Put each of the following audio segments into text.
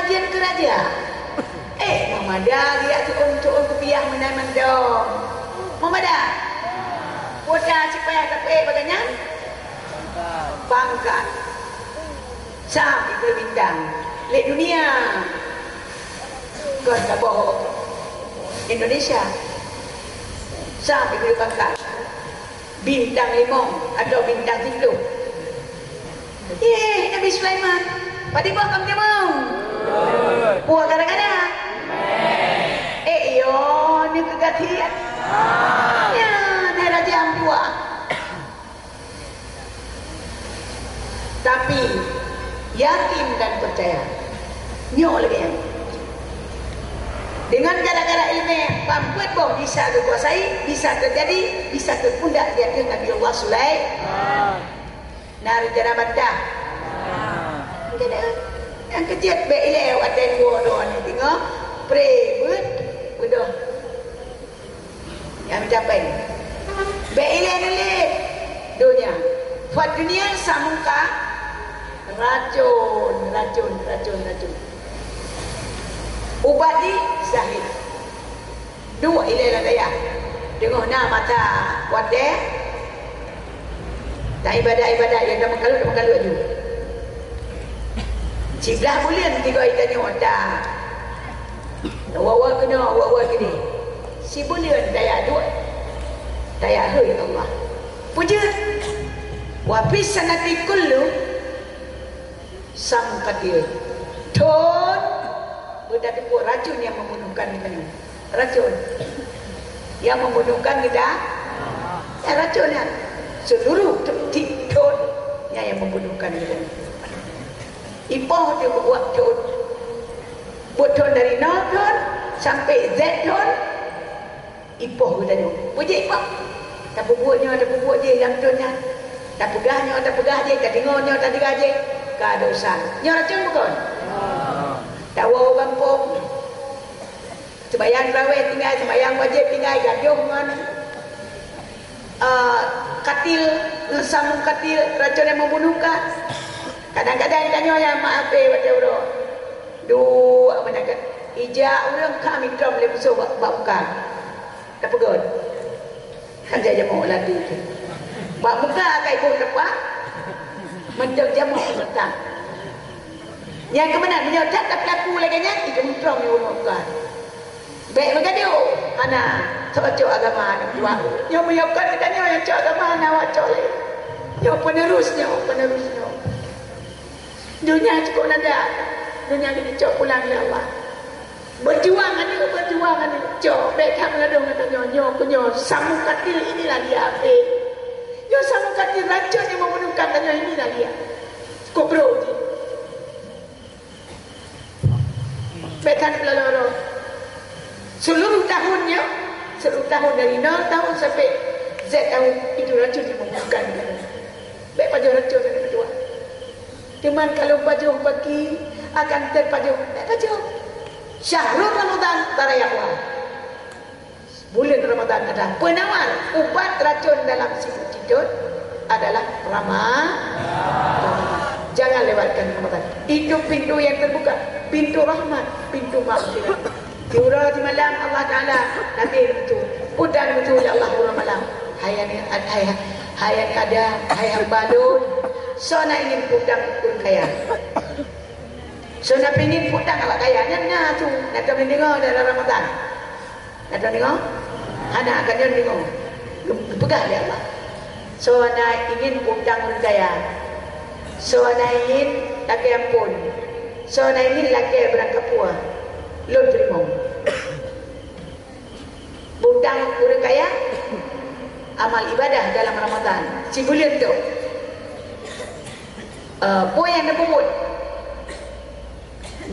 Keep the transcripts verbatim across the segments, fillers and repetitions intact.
Keurajeuen keu raja. Eh, meumada geujak tu'uem-tu'uem kupiah meunan mantong. Meumada. Kuota sipayah tapeuék bagaih nyan. Pangkat. Sam ipeubintang. Lé dunia. Kon saboh Indonesia. Sam ipeubintang. Bintang limong atau bintang siplôh. Yeh, Nabi Sulaiman. Padum boh kamoe meuteumong? Puah gara-gara. Eh, iyo, ni keugati. Ya, ni raja dua. Tapi, yakin dan percaya. Nyoe lagèe nyan. Dengan gara-gara ileumèe, pampeuet boh bisa geukuasai, bisa teujadi, bisa teupeundak di ateueh Nabi Allah Sulaiman. Na rencana bantah. Nyang keujeuet bèk ilèe watèe dua droe nyoe teungoh pré beuet beudôh. Nyang mita péng. Bèk ilèe nuléh donya. Fad dunya samungka racôn, racôn, racôn, racôn. Ubat jih zahid. Duek ilèe lam dayah. Teungoh na masa watèe, ta ibadat-ibadat, nyang tameukalut-tameukalut laju. Siblaih buleuen tiga tanyoe ta. Awai-awai keunoe, awai-awai keudéh. Sibuleuen tajak duek, tajak hôi Allah. Peue jeuet? Wa fis sanati kullu sam qatil. Thôn, beutateupeue racun nyang membunuhkan geutanyoe. Racun nyang membunuhkan geutanyoe. Eh, racun nyan. Seluruh tiep thôn nyan nyang membunuhkan geutanyoe. Ipoh teuh buet thôn. Buet thôn dari nol thôn sampai Z thôn. Ipoh geutanyoe. Peue jeuet ipoh? Tapeubuet nyoe, tapeubuet jih lam thôn nyan. Tapeugah nyoe, tapeugah jih, tadeungoe nyoe, tadeungoe jih. Ka dosa. Nyoe racun bukon? Tawoe u gampông. Seumayang tarawèh tinggai, seumayang wajéb tinggai, gadôh ngon, eh, katil, ngon samong katil, racun nyang membunuhkan. Kadang-kadang tanyoe nyang maté watèe uroe. Duek meunan ka. Ija ureueng ka mantong lé musoh bak, bak muka. Tapeugöt. Kan jak jamok laju tu. Bak muka ka iboh teupah, mantong jamok seureuta. Nyang keumeunang, meunyoe that tapeulaku lagèe nyan, ikeu meutrông nyoe ureueng muka. Bèk meugadoh, hana, cok-cok agama aneuk dua. Nyoe meunyoe kon geutanyoe nyang cok agama, hana awak cok lé. Nyoe penerus nyoe, penerus nyoe. Donya cukôp lada. Donya geujicok pulang lé Allah. Berjuang aneuk, berjuang aneuk. Cok, bèk that meuladôm gata nyoe, nyoe keu nyoe. Samong katil inilah dia api. Nyoe samong katil racun nyang membunuhkan tanyoe inilah dia. Kubro jih. Bèk that meuladôm. Seluruh tahun nyoe, seluruh tahun dari nol tahun sampai Z tahun, itu racun nyang membunuhkan tanyoe. Bèk pajoh racun aneuk dua. Teuma kalau pajoh baki akan teupajoh, bèk pajoh. Syahrul Ramadan tarayakwa. Buleuen Ramadan adalah penawar ubat racun dalam sibuleuen adalah Rama-, Ramadan. Jangan lewatkan Ramadan. Itu pintu yang terbuka, pintu rahmat, pintu maghfirah. Siuroe simalam Allah Taala, Nabi meusu-, peugah meusu lé Allah uroe malam. Hai aneuk, hai, hai aneuk Adam, hai hamba Lôn, soe na ingin peutang ureueng kaya? Soe na pingin peutang awak kaya? Nyan na su, na tadeungoe dalam Ramadan. Na tadeungoe? Hana, ka nyan deungoe. Geupeugah lé Allah. Soe na ingin peutang ureueng kaya? Soe na ingin lakèe ampôn? Soe na ingin lakèe beurangkapeue? Lôn teurimong. Peutang ureueng kaya, amal ibadah dalam Ramadan. Sibuleuen tu. Eh, peue nyang neupeubuet?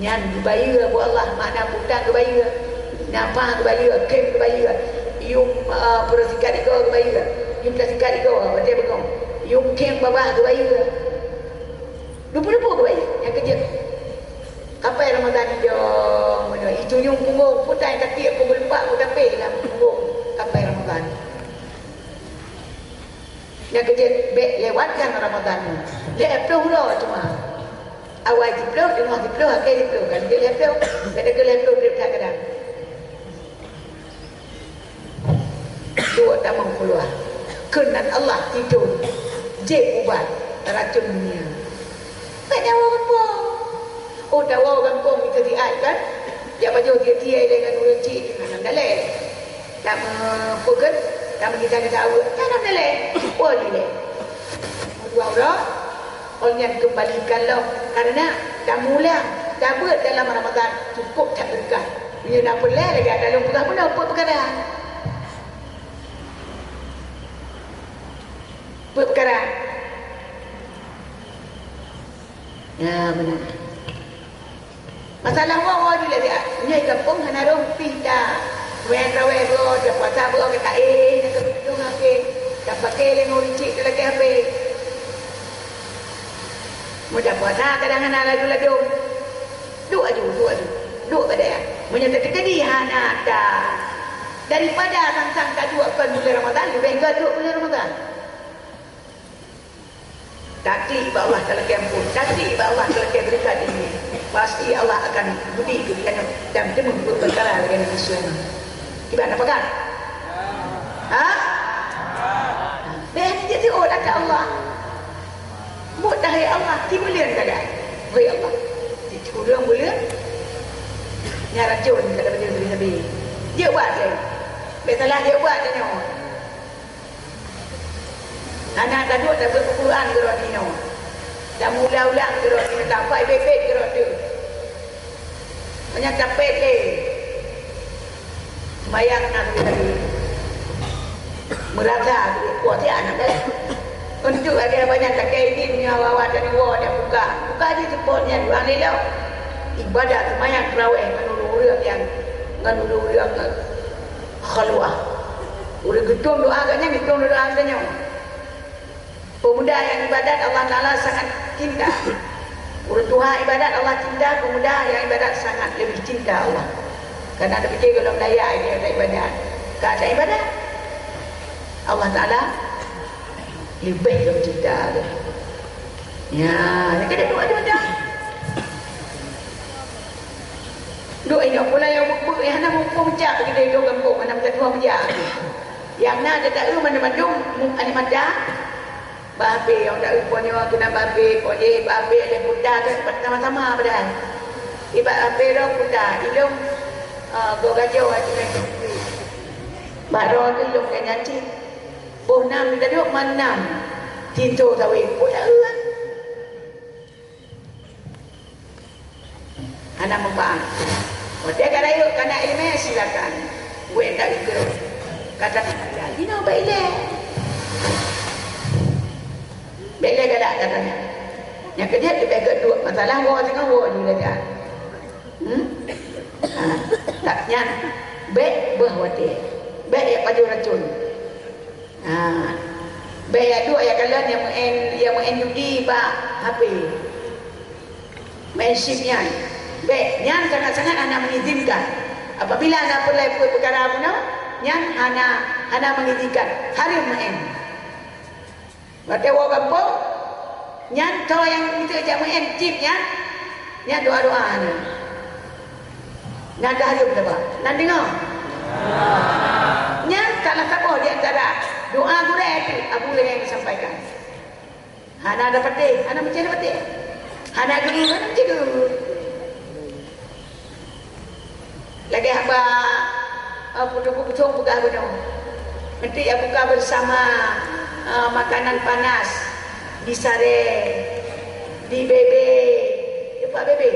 Nyan geubayeue bak Allah, makna peutang geubayeue. Nafah geubayeue, khem geubayeue. Yum, eh, peureusikat igoe geubayeue. Yum peureusikat igoe, watèe beungoh. Yum khem babah geubayeue. Dupeue-dupeue geubayeue, nyang keujeuet. Kapai Ramadan ijong meunyoe itunyong punggong, peutang katiek pukul empat meutapéh lam punggong kapai Ramadan. Nyang keujeuet bèk lewatkan Ramadan nyoe. Lhèe ploh uroe cuma. Awai jiploh, teungoh jiploh, akhé jiploh, kan jeuet lhèe ploh, kadang jeuet lhèe ploh trép that kadang. Duek tamong keuluwa. Keunan Allah tido. Jép ubat racun dunia. Bèk nyawa gampông. Oh, tawoe gampông itu diat kan? Jak pajoh tié-tié lé ngon ureueng chik, hana dalè. Tak meupeugét, tak meugita-gita aweuek, hana dalè. Peue dilè? Dua uroe, oh nyan keumbalikan lom. Karena tamulang, tabeuet dalam Ramadan, cukup that beureukat. Meunyoe na peureulèe lagèe ata lôn peugah bunoe, peue peukara? Peue peukara? Ya, meunan. Masalah woe-woe dilèe, nyoe gampông hana rhom pih ta. Wèn rawèe beuo, tapuasa beuo, ka taéh, na keutueng akhé. Tapaké lé ngon ureueng chik talakèe hapé. Meu tapuasa kadang hana ladôm-ladôm. Duek aju, duek aju. Duek bak dayah. Meunyoe teukeudi hana ta. Daripada sang-sang taduek kon buleuen Ramadhan, leubeh gèt duek buleuen Ramadhan. Taklik bak Allah talakèe ampôn, taklik bak Allah talakèe beureukat ilmu. Pasti Allah akan budi keu geutanyoe dan teumeung buet peukara lagèe Nabi Sulaiman. Kiban na pakat? Ha? Bèk jeuet siôt ata Allah. Buet dah, hai Allah, sibuleuen sagai. Hai Allah, sikureueng buleuen. Nyan racun kata beutôi sabe. Jeuet buet lé. Bèk salah jeuet buet tanyoe. Hana taduek tabeuet Quran keudroe tinoe. Tamulang-ulang keudroe tinoe, tapai bèk-bèk keudroe teuh. Meunyoe tapét lé. Seumayang na teuh tadi. Meurasa teuh, puasa na teuh. Untuk lagèe banyak takèe ini, meunyoe awak-awak tadi woe, dak buka. Buka jih seupôt nyan, ureueng lilok. Ibadat seumayang teurawèh ngon ureueng-ureueng nyang, ngon ureueng-ureueng khalwah. Ureueng geutueng doa geuh nyan, geutueng doa geuh nyoe. Pemuda nyang ibadat Allah Taala sangat cinta. Ureueng tuha ibadat Allah cinta, pemuda nyang ibadat sangat leubeh cinta Allah. Karena tapike golom layak aja tak ibadat. Ka tak ibadat, Allah Taala leubeh lom cinta lom. Ya, ni kena doa dah. Duek inong pula nyang beuet-beuet, nyang hana muphom jak, begitu itu gampông, hana meutuah meuja. Nyang na teuka mandum-mandum, mu-, aneuk mata, bak H P, nyang teuka po nyoe, keunan bak H P, po jih, bak H P, ada puta, kan, sama-sama padahal. Ibat H P roh puta, ilong, ah, go gajoh, hati nanti. Bak roh tu ilong kan nyan cit. Boh nam, kita duduk man nam. Tinto sawi, puta, kan. Hana manfaat. Watèe ka rayeuk kana ileumèe, silakan. Wèt dak ikeu. Kata jinoe bèk ilèe. Bèk ilèe galak kata nyan. Nyang keujeuet leubeh gèt duek masalah woe singoh woe jih lagèe. Hmm? Ha, tak nyan. Bèk beuh watèe. Bèk jak pajoh racun. Ha. Bèk jak duek jak kalon nyang meu'en, nyang meu'en judi bak H P. Meu'en chip nyan. Bèk, nyan sangat-sangat hana mengizinkan. Apabila na peureulèe peue peukara bunoe, nyan hana, hana mengizinkan. Hareuem meu'en. Watèe woe gampông, nyan toh nyang meuteuk jak meu'en chip nyan, nyan doa-doa nyan. Nyan dah lheueh teuba. Nan deungoe. Nyan salah saboh di antara doa gurèe teuh Abu Hurairah yang sampaikan. Hana ada patéh, hana meucéh ada patéh. Hana geue, hana meucéh geue. Lagèe haba, eh, Putroe Bukong peugah bunoe. Meuti ya buka bersama, eh, makanan panas di sarèe, di bebe. Di pat bebe?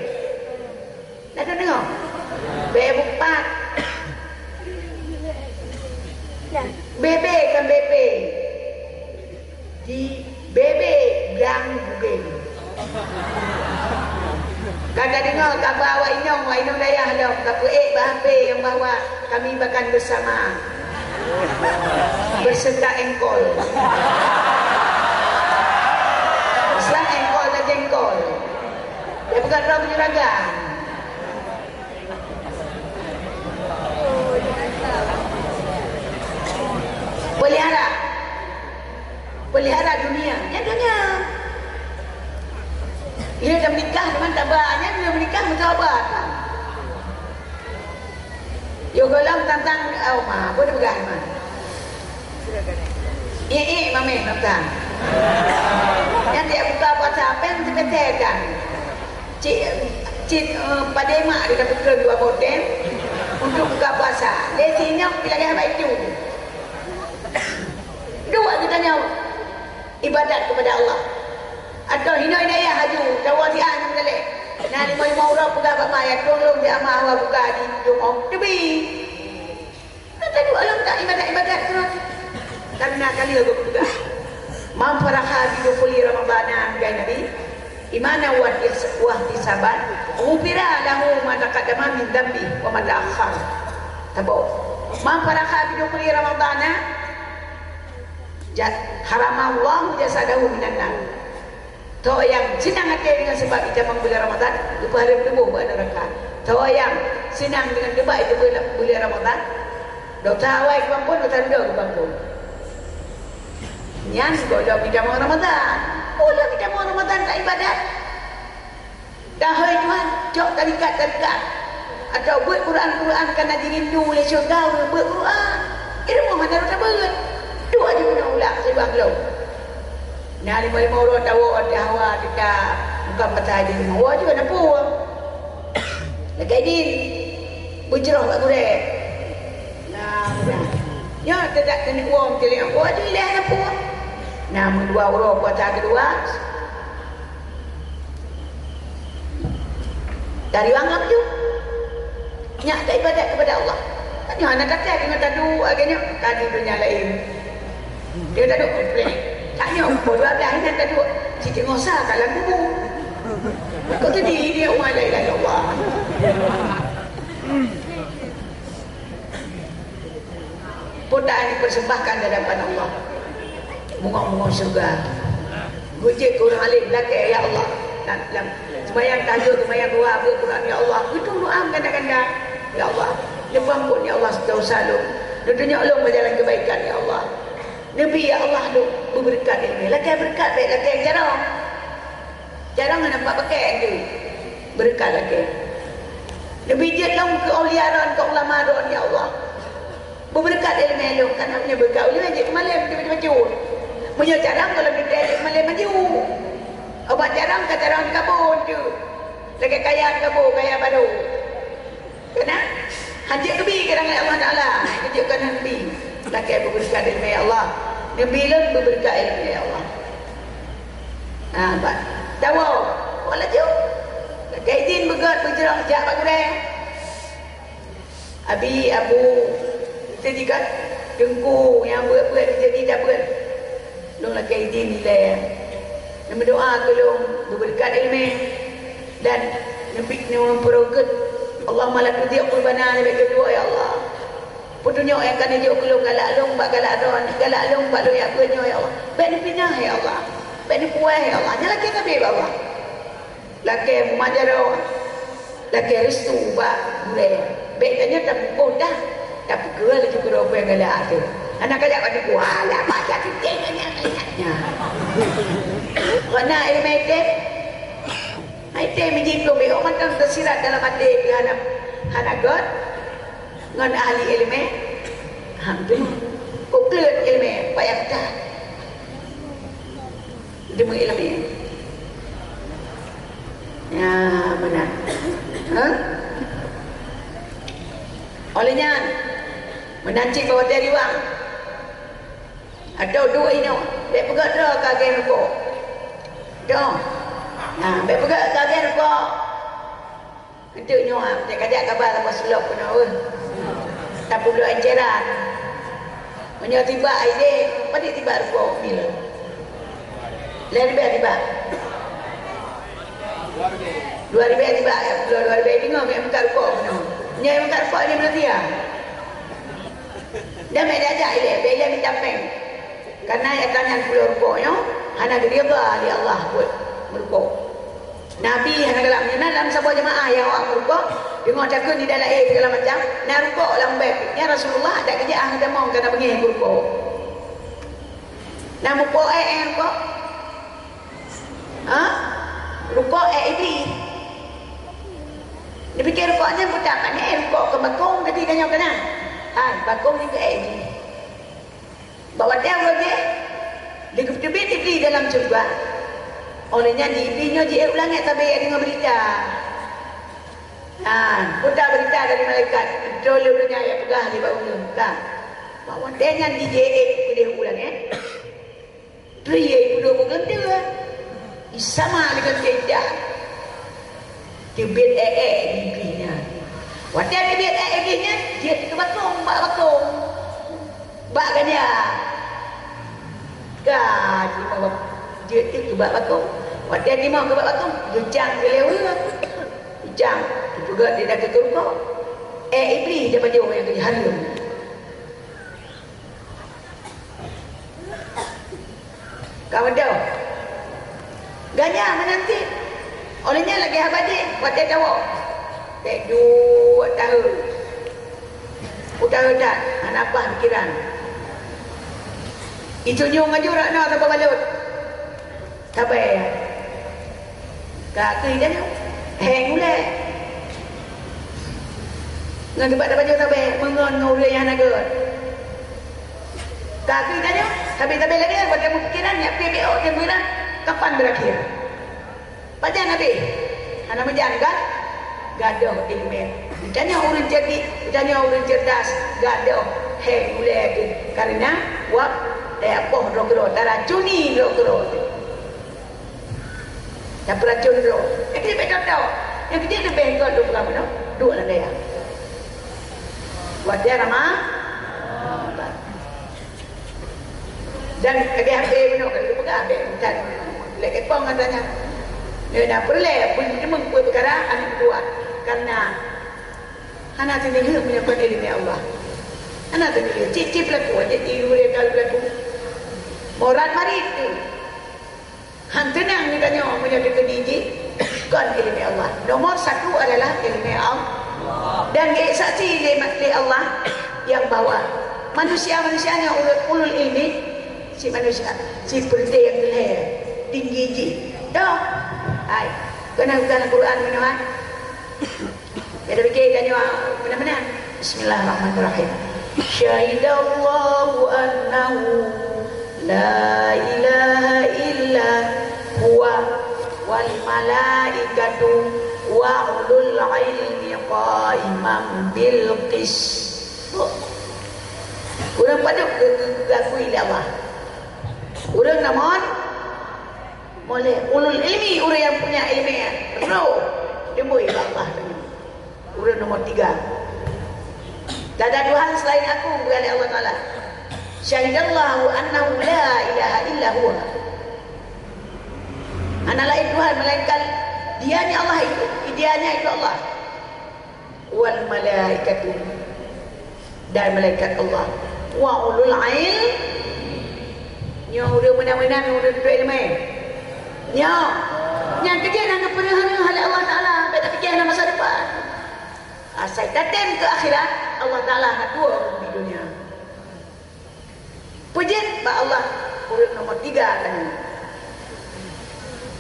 Dah deungoe? Bebe bupat. Bebe kan bebe. Di bebe blang bugeng. Ka tadeungoe kaba wak inong, wak inong dayah lom, ka peuék bak H P nyang bahwa kami makan bersama. Berserta engkol. Islam engkol dan jengkol. Dia bukan orang menyeragam. Pelihara. Pelihara dunia. Ya, dunia. Bila dah menikah, teman tak banyak, bila menikah, meusabar. Yo, golom tantang, oh, ma, apa dia pegang, ma? Eh, eh, mameh, tantang. Yang dia buka puasa, apa yang kita kan? Cik, cik, eh, pada mak dia dah pegang dua boten untuk buka puasa. Dia sinyok, dia lagi apa itu? Dua kita nyawa. Ibadat kepada Allah. Atau hinoe daya haju, tawa di an galak. Nah, lima-lima orang peugah bak mak, "Ya, tolong di ama awak buka di Jumaat." Tebi. Nah, tadi Allah tak ibadat-ibadat terus. Karena kali aku peugah. "Man faraha bi dukhuli Ramadana," kata Nabi. "Imanan wa ihtis-, wa ihtisaban, ghufira lahu ma taqaddama min dzambi wa ma ta'akhkhar." Tabo. "Man faraha bi dukhuli Ramadana, ja-, haramallahu jasadahu minan nar." Toh nyang seunang até deungon sabab itamong buleuen Ramadhan, geupeuhareuem tuboh bak neuraka. Toh nyang seunang deungon teuba itu buleuen, buleuen Ramadhan, dosa awai geupampon, dosa dudoe geupampon. Nyan gohlom itamong Ramadhan. Gohlom itamong Ramadhan ka ibadat. Dahôi Tuhan, cok tarikat-tarikat. Atau buet Quran-Quran kana jirindu lé syeuruga ureuëng buet Quran. Ilmu hana rota beuet. Dua jeuet guna ulak sibang lom. Nah, lima-lima uroe tawoe di hawa kita bukan patah di rumah. Wah juga na puang. Lagèe jin. Beucroh bak gurèe. Nah, nah. Nyoe teudak keuneuk wong teuliang. Wah juga ilèe na puang. Nah, meudua uroe puasa keudua. Dari anggap ju. Nyak ka ibadat kepada Allah. Tanya anak kata dengan tadu agaknya tadi dunia lain. Dia tadu komplek. Tanya pukul dua belas ini tadu. Siti ngosa dalam kubu. Kau tadi dia umat lain Allah. Peue nyang dipersembahkan di hadapan Allah. Bungong-bungong syeuruga. Geucek keu ureuëng alim, lakèe, "Ya Allah, lam, lam seumayang tahajud, seumayang dua, buet Quran, ya Allah, geutueng doa ganda-ganda. Ya Allah, neupeuampon, ya Allah, dosa lôn. Neutunyok lôn bak jalan keubaikan, ya Allah. Neubi, ya Allah, lôn beubeureukat ilèe." Lakèe beureukat, bèk lakèe jaroe. Jarang hana pat pakèk tu. Beureukat lakèe. Neubi jeuet lom keu aulia droen, keu ulama droen, ya Allah. Beubeureukat ileumèe lôn, kana meunyoe beureukat ileumèe jeuet keu malèe, beutôi-beutôi bacut. Meunyoe jarang, gohlom teuntèe jeuet keu malèe maju. Ubat jarang ka jarang di kabon tu. Lagèe kaya di kabon, kaya barô. Keunan, hanjeuet geubi kadang lé Allah Taala, hanjeuet keunan geubi. Lakèe beubeureukat ileumèe, ya Allah. Neubi lôn beubeureukat ileumèe, ya Allah. Ha, bak. Tawoe. Woe laju. Lakèe idin beugöt beujroh jak bak gurèe. Abi, Abu, teudikat teungku nyang beuet-beuet jadi tabeuet. Lôn lakèe idin ilèe. Neumeudoa keu lôn beubeureukat ileumèe dan neubi, neumeupeureukeut. Allahumma la tudzi' qulubana, leubeh keudua, ya Allah. Peutunyok nyang ka neujok keu lôn galak lôn bak galak droe, galak lôn bak lôn jak beuet nyoe, ya Allah. Bèk neupinah, ya Allah. Bèk neupuwèh, ya Allah. Nyan lakèe sabe bak Allah. Lakèe mumat jaroe, lakèe restu bak gurèe. Bèk tanyoe tapeukoh dah, tapeukeue laju keudroe galak ateueh. Hana kajak bak teungku, alah, baca kitab nyan, nyan, nyan. Kona ileumèe item, item jih keu bèk mantong teusirat dalam até keu hana, hana göt. Ngon ahli ileumèe, ha, beutôi. Kok kleuet ileumèe, payah that. Deungon ileumèe. Ya, meunan. Ha? Oleh nyan, meunan cit bak watèe riwang. Atau duek inoe, bèk peugöt droe ka gèt rukok. Dong. Ha, bèk peugöt ka gèt rukok. Enteuk nyoe, ah, teuka jak kaba sama sulok keunoe, weh. Tapeubuet enceran. Meunyoe tiba aideh, padit tiba rukok mil. Lhèe ribèe tiba. Dua ribèe tiba, ya, peuloh dua ribèe deungoe, meukat rukok keunoe. Nyoe meukat rukok di Malaysia. Dan meukat jak ilèe, bèk ilèe mita pèng. Karena nyang tanyan peuloh rukok nyoe hana geuridha lé Allah buet meurukok. Nabi hana galak meunyoe na lam saboh jeumaáh nyang awak meurukok, deungoe takheun lidah laén segala macam, na rukok lam bèe. Ya Rasulullah, adak geujak ah geutamong kana beungèh meurukok. Na meurukok, eh, eh, rukok. Ha? Rukok ék Iblih. Dipike rukok nyan buta, pane rukok keu bakong, gaki tanyoe keunan. Hai, bakong nyan keu ék Iblih. Bak watée uroe jih, digeuteubiet Iblih dalam syeuruga. Óh lheueh nyan di Iblih nyoe jiék u langét sabe deungoe beurita. Nah, peugah beurita dari malaikat, "Droe lôn nyoe nyang peugah lé bak ulôn, ka." Bak watée nyan jiék keudeh u langét. Tri, ya, ibu dua bukan dia. Sama dengan kita. Teubiet ék-ék di Iblih nyan. Watée teubiet ék Iblih nyan, jeuet keu bakong, bak bakong. Bak ganya. Ka, jeuet keu bak bakong. Watée jimong keu bak bakong, geucang keu lé ureuëng. Geucang, geupeugöt di datu keurukok. Ék Iblih dia pajoh nyang keu hareuem. Ka meudoh. Ganya meunan cit. Óh lheueh nyan lagée haba jih, watée tawoe. Bék duek tahe. Utahe that, hana paih pikiran. Itunyong aju rot na saboh balot. Sabe. Ka keuh tanyoe, héng ulée. Ngon teubat tapajoh sabe, meungon ngon ureuëng nyang hana gét. Ka keuh tanyoe, sabe-sabe lagée nyan, watée meupikiran, nyak pih bék ôk teubilang, kapan beurakhir? Pajan habéh? Hana meujan, kan? Gadôh iéleumé. Tanyoe ureuëng cerdik, tanyoe ureuëng cerdas, gadôh héng ulée keuh. Kareuna wak teupoh droe keudroe, taracuni droe keudroe. Tapeuracun droe. Nyang keuneuk bèk tok-tok. Nyang keuneuk leubeh göt dua ploh meunoe. Duek lam dayah. Watèe ramai. Dan lagèe hase meunoe ka lheueh peugah bèk that. Lé kepong katanya. Nyoe na peureulèe pun teumèe peue peukara aneuk dua. Karena hana teuneulheueh meunyoe kon ileumèe Allah. Hana teuneulheueh. Cit-cit peulaku, cit-cit ureueng ka peulaku. Murad marit tu. Han teunang geutanyoe meunyoe teukeudi jih kon ileumèe Allah. Nomor satu adalah ileumèe Allah. Dan geuék saksi lé, lé Allah nyang bahwa manusia-manusia nyang ulul, ulul ilmi, si manusia, si peureutée nyang teulhèe tinggi jih. Toh? Hai, keunan bukan Al-Quran meunyoe, hai. Jadi, pikir tanyoe meunan-meunan. Bismillahirrahmanirrahim. Syahidallahu annahu la ilaha illa huwa wal malaikatu wa ulul ilmi qaiman bil qist. Ureueng padub geu-, geu-, geugakui lé Allah. Ureueng namon moleh ulul ilmi, ureueng nyang punya ileumèe roh, dimbui bak Allah. Ureueng nomor tiga. Tiada Tuhan selain Aku, peugah lé Allah Taala. Syahidallahu annahu la ilaha illa huwa. Hana laén Tuhan melainkan Dianya Allah itu, Dianya itu Allah. Wal malaikatu, dan malaikat Allah. Wa ulul ilm. Nyoe ureueng meunan-meunan ureueng tutoe ileumèe. Nyoe. Nyang keujeuet hana peureuhana lé Allah Taala, bèk tapikir hana masa depan. Asai tatem keu akhirat, Allah Taala hana tuwoe di dunia. Peujeuet bak Allah, ureueng nomor tiga tanyoe.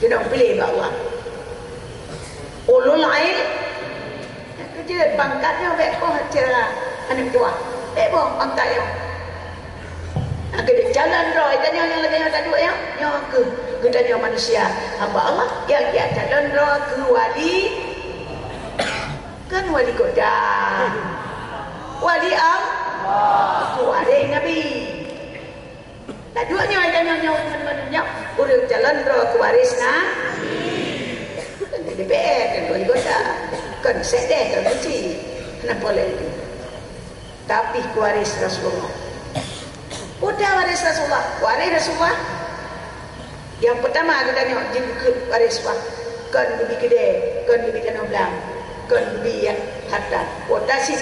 Keunong piléh bak Allah. Ulul ilm, nyang keujeuet pangkat nyoe bèk boh cara aneuk tuha. Bèk boh pangkat nyoe. Nyang keujeuet calon droe, tanyoe nyang lagèe nyoe taduek nyoe, nyoe keuh geutanyoe manusia hamba Allah nyang jak calon droe keu wali. Kan wali kota. Wali Allah. Waréh Nabi. Taduek nyoe, tanyoe nyoe, nyoe, nyoe, nyoe. Ureueng calon droe keu waréh Nabi. Kan D P R, kan wali kota. Kan sekdes, kan kunci. Kenapa lagi? Tapi keu waréh Rasulullah. Peue waréh Rasulullah? Waréh Rasulullah. Nyang peutama geutanyoe jeuet keu waréh Rasulullah. Kon geubi keudè, kon geubi tanoh blang, kon geubi nyang hareuta. Peue tasit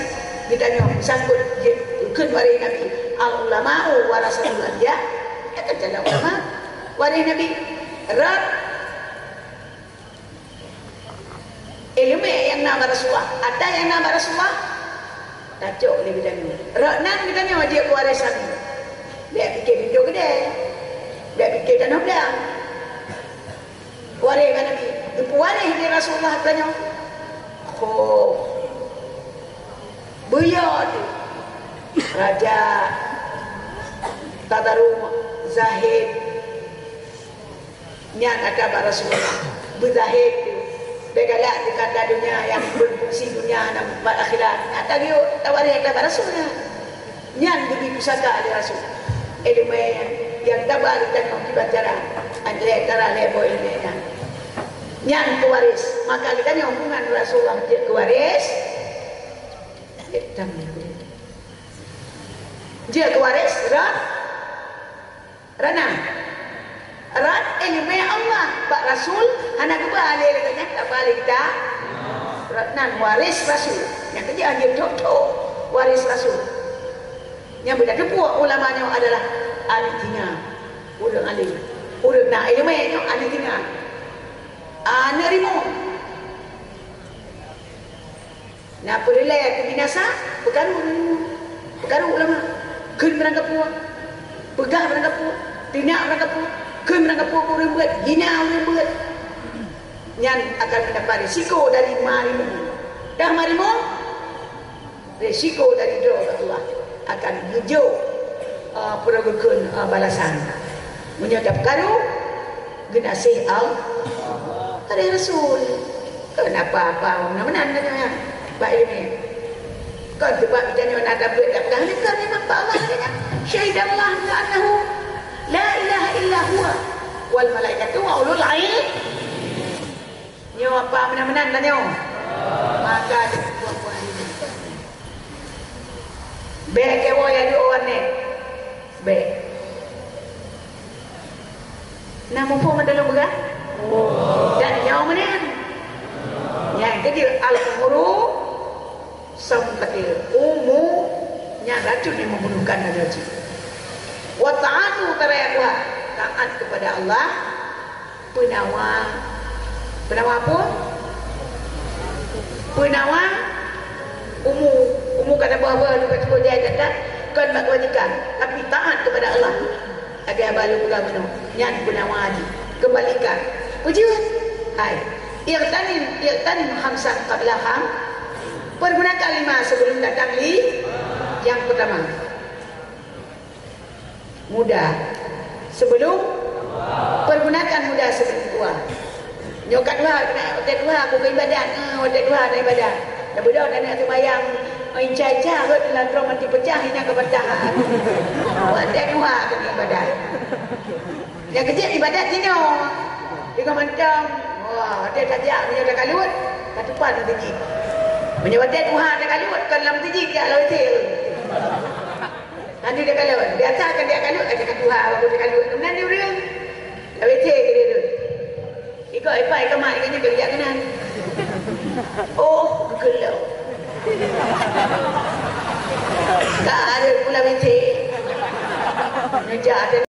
geutanyoe sangkot jeuet keu waréh Nabi. Al ulama'u warasatul anbiya. Nyang keu calon ulama, waréh Nabi. Rot Ileumèe nyang na bak Rasulullah, atra nyang na bak Rasulullah, tacok lé geutanyoe. Rot nan geutanyoe jeuet keu waréh Nabi. Bèk pike pintoe keudè. Bèk pike tanoh blang. Waréh bak Nabi. Waréh di Rasulullah tanyoe. Khoh. Buyôt. Raja. Tadaruk. Zahid. Nyan ata bak Rasulullah. Beuzahid. Bèk galak di kata dunia nyang berfungsi dunia dan akhirat. Ata geuyue tawaréh ata bak Rasulullah. Nyan geubri pusaka lé Rasul. Ileumèe nyang taba geutanyoe kiban cara, lhèe cara lhèe boh ileumèe nyan. Nyan keuwaréh. Maka geutanyoe hubungan Rasulullah jeuet keuwaréh. Jeuet keuwaréh, rot, rot na. Rot ileumèe Allah bak Rasul, hana geuba lé lagèe nyan, taba lé kita. Rot nan waréh Rasul. Nyang keujeuet hanjeuet thôk-thôk waréh Rasul. Nyang beutateupeue ulama nyoe adalah aneuk singa, ureueng além. Ureueng na ileumèe nyoe aneuk singa. Aneuk rimueng. Na peureulèe teubinasa, peukaru ureueng rimueng. Peukaru ulama. Kheun meurangkapeue. Peugah meurangkapeue. Teunak meurangkapeue. Kheun meurangkapeue ureueng beuet. Hina ureueng beuet. Nyan akan mendapat risiko dari ma rimueng. Dah ma rimueng, risiko dari droe Allah akan geujok, eh, peureugeukheun, eh, balasan. Meunyoe tapeukaru, geunaséh Allah, keu Rasul. Kon apa-apa meunan-meunan geutanyoe bak ileumèe. Kon teubak geutanyoe na tabeuet dak peugah lé kon memang bak Allah geutanyoe. Syahidallah annahu la ilaha illa huwa wal malaikatu wa ulul ilmi. Nyoe apa meunan-meunan tanyoe? Maka di buah-buah ini. Bèk keuwoe ya dua warna. Bèk. Nah, muphom mandum lôn peugah? Dan nyoe meunan. Nyang keujeuet al-umuru samkatil umu nyang racun yang membunuhkan dan racun. Wa ta'atu tarayatuha, taat kepada Allah. Peunawa. Peunawa apa? Peunawa umu. Umu ka tabah-bah, ka cukup jai gata, kon bak kewajiban, tapi taat kepada Allah. Lagèe haba lôn peugah bunoe, nyan peunawa jih. Kembalikan. Peujeuet. Hai. Ightanim, ightanim khamsan qabla kham. Pergunakan lima sebelum datang li-, yang pertama. Muda. Sebelum, pergunakan muda sebelum tua. Nyoe ka tuha, keuneuk watèe tuha, aku keu ibadat. Eh, watèe tuha na ibadat. Dah beudôh, dah neuk seumayang, eh, inca-inca, rhot lam drom, manti peucah, inan ka patah. Watèe tuha keuneuk ibadat. Nyang keujeuet ibadat jinoe. Tiga mantong. Wah, watèe tajak, meunyoe takalut, tatupan lam sijik. Meunyoe watèe tuha takalut, kon lam sijik, jak lam W C. Hana takalut. Biasa kan takalut, eh, takatuha, baru takalut. Kemudian di ureueng, lam W C ke dia tu. Ikot ipai ke mak, ikot nyoe kerja keunan. Oh, geulok. Tak ada pula W C. Ngejak ada